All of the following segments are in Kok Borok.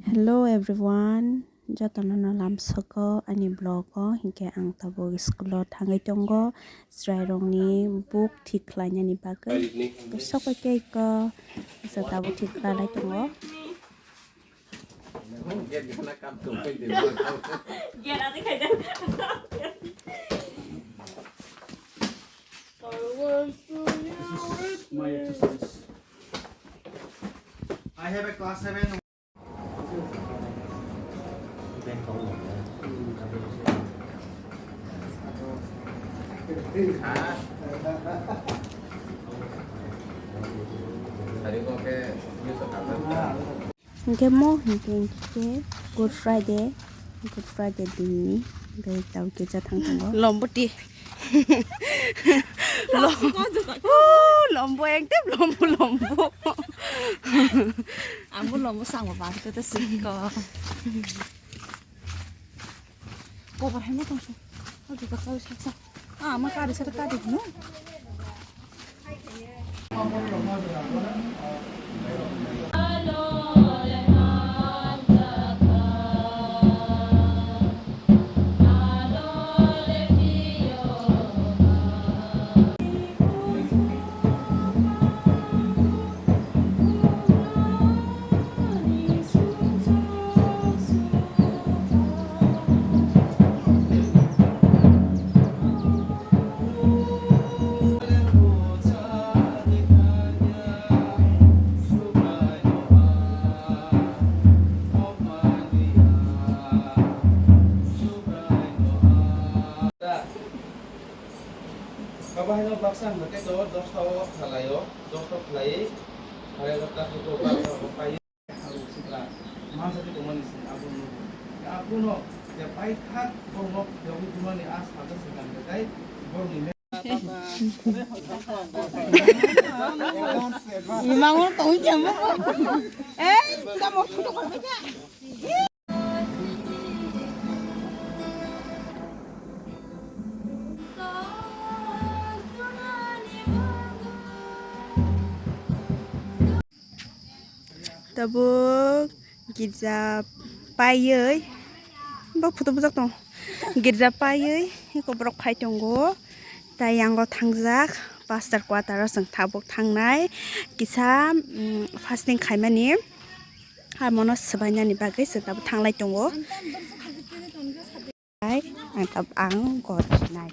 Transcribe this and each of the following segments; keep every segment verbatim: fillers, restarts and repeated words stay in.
Hello everyone, jotono no lamsogo ani vlog o, hinkhe ang tabuk school o thangwi tongo, chwrairokni book thik khlainani bagwi. Sok bai khe iko, kisa tabuk thik khlai tongo. This is my exercise. I have a class seven. Hingke mo hingke hingke Good Friday, Good Friday dinni hingke tau kisa thang tongo. Lomboti. Lo-, oh, lombo ekdom lombo, lombo. Ang bo lombo sango ba, kete siko. Kobar hai mo tongso. O juga kau saksa. Ah, ama kari sar kari no. Abo haino baksa hwnkhe to dosta o khlai o, dosta khlai, sare dosta khe to baksa o pai. Sikla, ma jati tongmani sini abo nugo. Abono je paithak borokno phiyogwi tongmani a salsa swkang khe tai borokni me- Imango tongwi khe mo. Ei, tamo photo koi khe. Tabuk girja paiwi, bo photo bujak tongo. Girja paiwi eko borok phai tongo. Tai yango thangjak pastor quarter o chwng tabuk thangnai kisa, mm, fasting khaimani. Amo no swbainani bagwi chwng tabuk thanglai tongo. Hai, ang tab-, ang gor nai.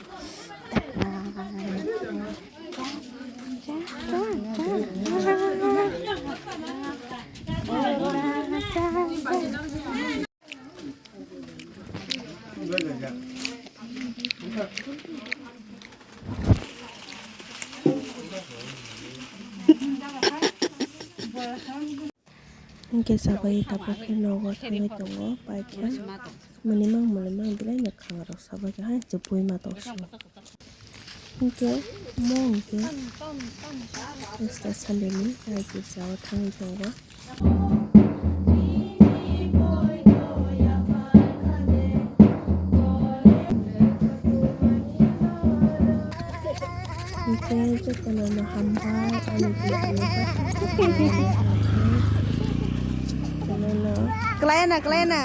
Hingke sabai tabuk khe nogo thangwi tongo, bike khe. Mwnwi mang, mwnwi mang, belai no khanga rok sabai khe hai chupui ma tong sio. Hingke mo hingke Easter Sunday ni tai girja o thangwi tongo. Hingke jotono no hambai ani video. Jotono no. Kwlai na, kwlai na.